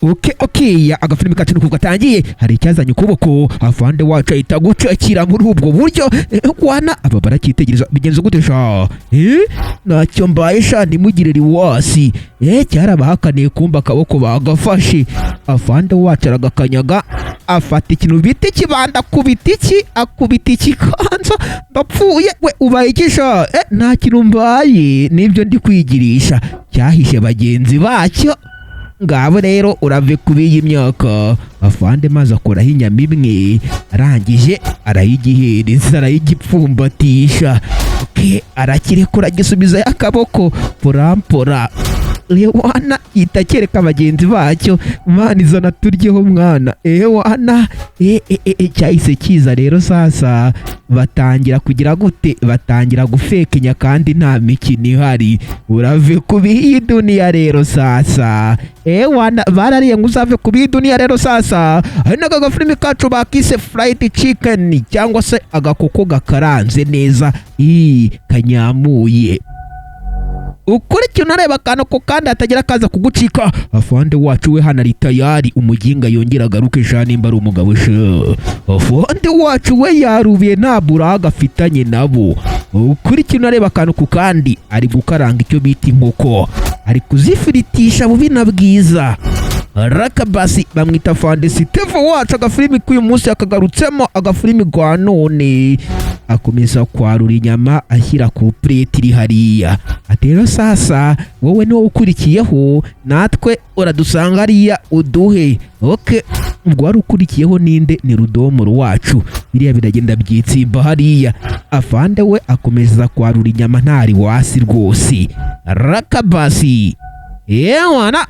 Okay, agafilimi kacu nuko gatangiye. Hari icyazanye ukuboko, afande wacu ahita gucakira muri ubwo buryo. Wana aba baracyitegereza, bigenze gute sha? Ntacyo mbaye sha, ntimugire riwasi. Cyarabahakaniye, kumba akaboko bagafashe. Afande wacu aragakanyaga, afata ikintu bita ikibanda, akubita iki, akubita ikiganza. Ndapfuye we! Ubaye iki sha? Nta kintu mbaye, nibyo ndi kwigirisha. Cyahishe bagenzi bacyo ngabo rero, urave kubi iyi myaka. Afande maze akoraho inyama imwe, arangije arayigihereza, arayigipfumbatisha. Okay, arakirekura, agisubizayo akaboko porampora. Ewana, yita kereka bagenzi bacyo, mwana izana turyeho mwana. Ewana, e, cyahise kiza rero. Sasa batangira kugira gute? Batangira gufekenya kandi nta mikino ihari. Urave ku biyi duniya rero sasa. Ewana, barariye ngo uzave ku biyi duniya rero sasa. Hari n'aka gafilimi kacu bakise Fried Chicken, cyangwa se agakoko gakaranze neza, ii kanyamuye. Ukurikira unareba akantu ko kandi hatagira akaza kugucika. Afande wacu we hano ari tayari, umuginga yongera agaruke sha, nimba ari umugabo sha. Afande wacu we yarubiye, nta buraga afitanye nabo. Ukurikira unareba akantu ku kandi, ari gukaranga icyo bita inkoko, ari kuzifiritisha bubi na bwiza. Rakabasi, bamwita Fande Sitevo wacu. Agafilimi k'uyu munsi yakagarutsemo, agafilimi rwa none. Akomeza kwarura inyama, ashyira ku plate iri hariya. Ati rero sasa, wowe niwo ukurikiyeho, natwe uradusanga hariya uduhe. Okay, ubwo wari ukurikiyeho ninde? Ni Rudomoro wacu. Biriya biragenda byitsimba hariya. Afande we akomeza kwarura inyama, ntari wasi rwose. Rakabasi, yewana,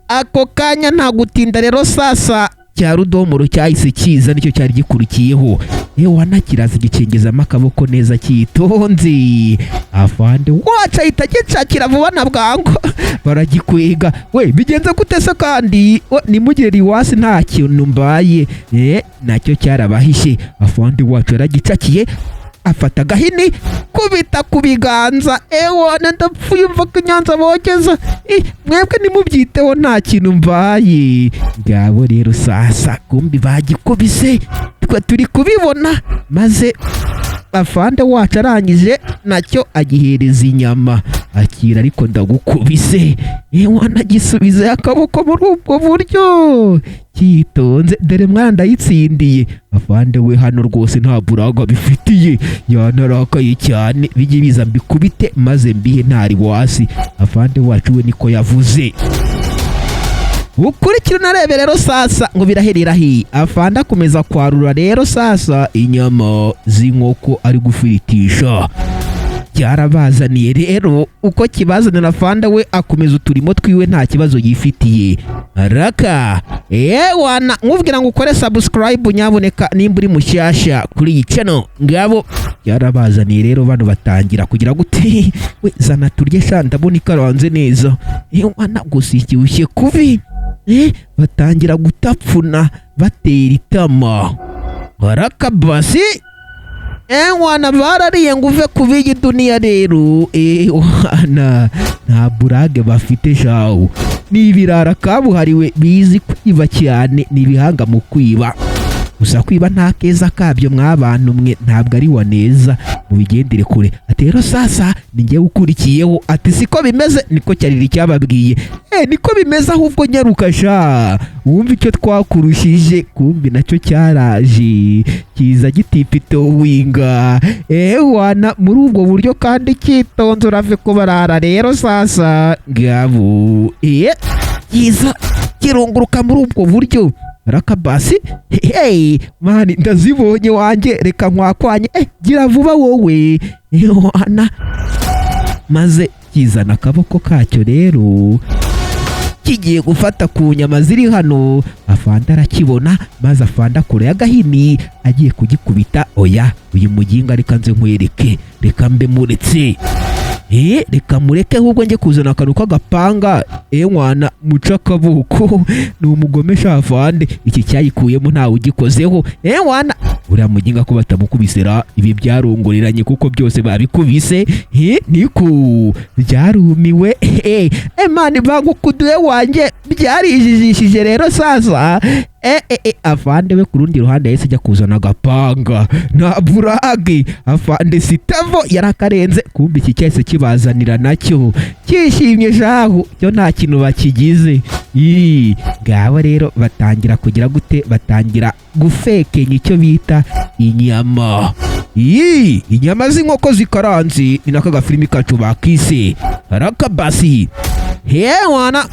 ako kanya nta gutinda rero sasa, cya Rudomoro cyahise kiza, nicyo cyari gikurikiyeho. Ewana, kiraza gicengezamo akaboko neza cyitonze. Afande wacu ahita agicakira vuba na bwangu, baragikwega. We, bigenze gute se kandi? We, nimugire iwasi, nta kintu mbaye. Nacyo cyarabahishe. Afande wacu yaragicakiye, afata agahini, kubita ku biganza. Ewana, ndapfuye, mva ko inyanza bogeza. Mwebwe ntimubyiteho, nta kintu mbaye. Ngabo rero sasa, kumbi bagikubise, twe turi kubibona. Maze afande wacu arangije nacyo agihereza inyama, akira ariko ndagukubise. Ewana, agisubiza akaboko muri ubwo buryo cyitonze. Dore mwana, ndayitsindiye. Afande we hano rwose nta buraga bifitiye, yanarakaye cyane. Bijye biza mbikubite maze mbihe, ntari wasi. Afande wacu we niko yavuze. Ukurikira unarebe rero sasa ngo biraherera hi. Afande akomeza kwarura rero sasa inyama z'inkoko, ari gufiritisha. Byarabazaniye rero, uko kibazanira, afande we akomeza uturimo twiwe, nta kibazo yifitiye. Raka ewana, nkubwira ngo ukore subscribe nyaboneka nimba uri mushyashya kuri iyi channel. Ngabo byarabazaniye rero, bano batangira kugira gute? We, zana turye sha, ndabona ikaranze neza. Ewana, gusa ikibushye kubi. Batangira gutapfuna, batera itama. Barakabasi, ewana, barariye ngo uve ku b'iyi duniya rero. Ewana, nta burage bafite shawu, ni ibirara kabuhariwe, bizi kwiba cyane, ni ibihanga mu kwiba. Gusa kwiba nta keza kabyo mwabantu mwe, ntabwo ari wa neza, mubigendere kure. Ati rero sasa, ni njyewe ukurikiyeho. Ati siko bimeze, niko cyariri cyababwiye. Niko bimeze, ahubwo nyaruka sha, wumva icyo twakurushije. Kumbi nacyo cyaraje, kiza gitipitowinga. Wana, muri ubwo buryo kandi cyitonze, urave ko barara rero sasa. Ngabo kiza kirunguruka muri ubwo buryo. Rakabasi, hey man, ndazibonye wanjye, reka nkwakwanye. Gira vuba wowe. Wana, maze kizana akaboko kacyo rero, kigiye gufata ku nyama ziri hano. Afande arakibona, maze afande akora agahini, agiye kugikubita. Oya, uyu muginga, reka nze nkwereke, reka mbe muretse. Reka mureke, ahubwo njye kuzana akantu k'agapanga. Mwana, muca akaboko. Ni umugome sha afande, iki cyayikuyemo ntawe ugikozeho. Mwana, Uriya muginga ko batamukubisera, ibi byarongoreranye kuko byose babikubise. He, niko byarumiwe. Emani bangukuduye wanjye byarijijishije rero. Sasa afande we ku rundi ruhande yahise ajya kuzana agapanga nta burage. Afande Sitavo yarakarenze. Kumbe iki cyahise kibazanira nacyo cyishimye jaho, cyo nta kintu bakigize. Ii, ngabo rero batangira kugira gute? Batangira gufekenya icyo bita inyama. Ii, inyama z'inkoko zikaranze. Ni nako agafilimi kacu bakise Rakabasi. Hewana,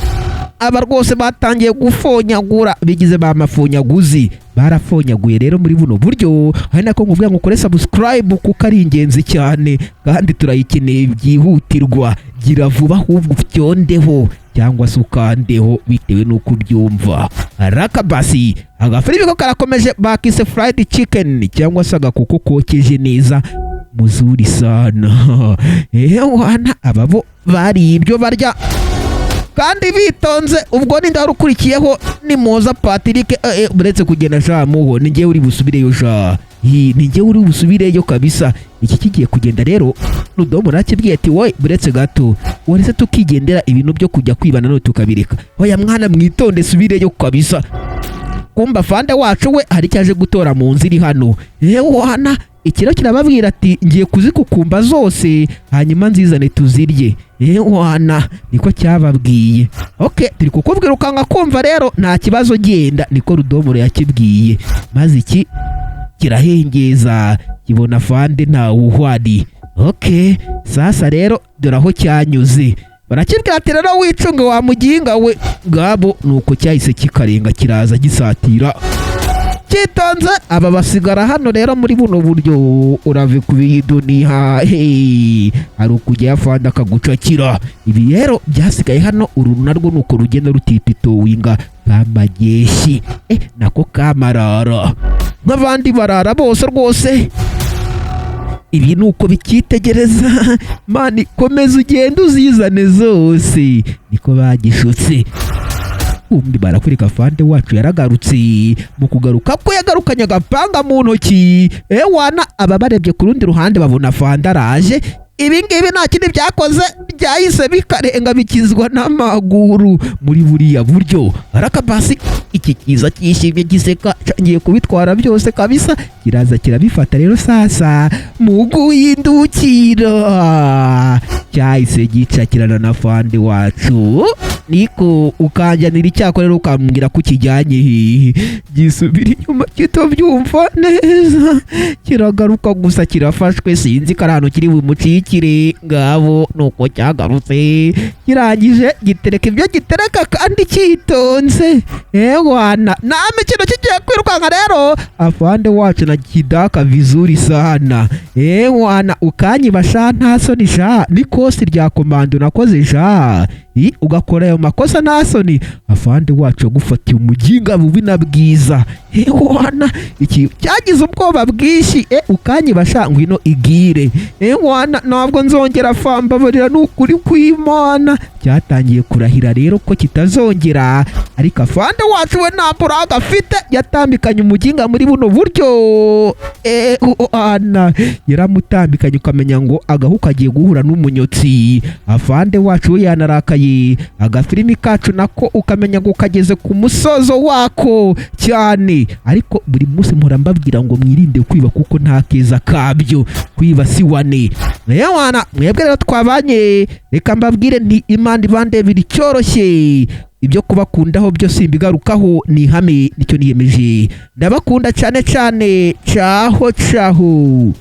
aba rwose batangiye gufonyagura, bigize ba mafonyaguzi, barafonyaguye rero muri buno buryo. Ari nako nkubwira ngo ukore subscribe kuko ari ingenzi cyane kandi turayikeneye byihutirwa. Gira vuba ahubwo ubyondeho cyangwa se ukandeho bitewe n'uko ubyumva. Rakabasi agafilimi ko karakomeje, bakise fried chicken cyangwa se agakoko kokeje neza muzuri sana. Ewana, aba bo bariye ibyo barya kandi bitonze. Ubwo ninde wari ukurikiyeho? Ni Muza Patrick. Uretse kugenda sha muho, ni njyewe uri busubireyo sha. Hi, ni njyewe uri busubireyo kabisa. Iki kigiye kugenda rero, Rudomo nakibwiye ati: "Wowe buretse gato, waretse tukigendera, ibintu byo kujya kwiba nanone tukabireka." "Oya mwana, mwitonde, subireyo kabisa." Kumba afande wacu we hari icyo aje gutora mu nzu iri hano. Ewana, ikiro kirababwira ati: "Ngiye kuzikukumba zose hanyuma nzizane tuzirye." Ewana, niko cyababwiye. "Ok, turi kukubwira ukanga kumva rero, nta kibazo, genda," niko Rudomoro yakibwiye. Maze iki kirahengeza kibona afande ntawe uhari. Ok, sasa rero dore aho cyanyuze. Barakibwira ati: "Rero wicunge wa muginga we." Ngabo nuko cyahise kikarenga, kiraza gisatira cyitonze. Aba basigara hano rero muri buno buryo. Urave ku biduniha, hey, hari ukujya afande akagucakira. Ibi rero byasigaye hano, uru narwo nuko rugenda rutipitowinga kamageshi, nako kamarara nk'abandi barara bose rwose. Ibi ni uko bikitegereza. "Mani, komeza ugende uzizane zose," niko bagishutse. Kumbi barakwereka afande wacu yaragarutse. Mu kugaruka ko yagarukanye agapanga mu ntoki. Ewana, aba barebye ku rundi ruhande babona afande araje. Ibi ngibi nta kindi byakoze, byahise bikarenga bikizwa n'amaguru muri buriya buryo. Arakabasi iki kiza cyishimye giseka, ngiye kubitwara byose kabisa. Kiraza kirabifata rero. Sasa mu guhindukira cyahise gicakirana na fande wacu. Niko ukanjanira icyakora rero ukambwira ko ukijyanye hehe. Gisubira inyuma kitabyumva neza, kiragaruka gusa kirafashwe, sinzi ko ari ahantu kiri bumucikire. Ngabo nuko cyagarutse, kirangije gitereka ibyo gitereka kandi cyitonze. Ewana, nta mikino, kigiye kwirukanka rero. Afande wacu na kidaka vizuri sana. Ewana, ukanyiba sha, nta soni sha? N'ikosi rya komando nakoze sha. Ugakora ayo makosa nta soni? Afande wacu yagufatiye umuginga bubi na bwiza. Ewana, iki cyagize ubwoba bwinshi. Ukanyiba sha, ngwino igire. Ewana, ntabwo nzongera, fambabarira, ni ukuri kw'Imana. Cyatangiye kurahira rero ko kitazongera, ariko afande wacu we nta buraga afite, yatambikanye umuginga muri buno buryo. Ana yaramutambikanye, ukamenya ngo agahu kagiye guhura n'umunyotsi. Afande wacu we yanarakaye. Agafilimi kacu nako ukamenya ngo kageze ku musozo wako cyane. Ariko buri munsi mpora mbabwira ngo mwirinde kwiba kuko nta keza kabyo, kwiba si wane. Wana mwebwe rero twabanye, reka mbabwire nti Imana ibandebera icyoroshye. Ibyo kubakundaho byo simbigarukaho, ni ihame, nicyo niyemeje. Ndabakunda cyane cyane. Caho caho.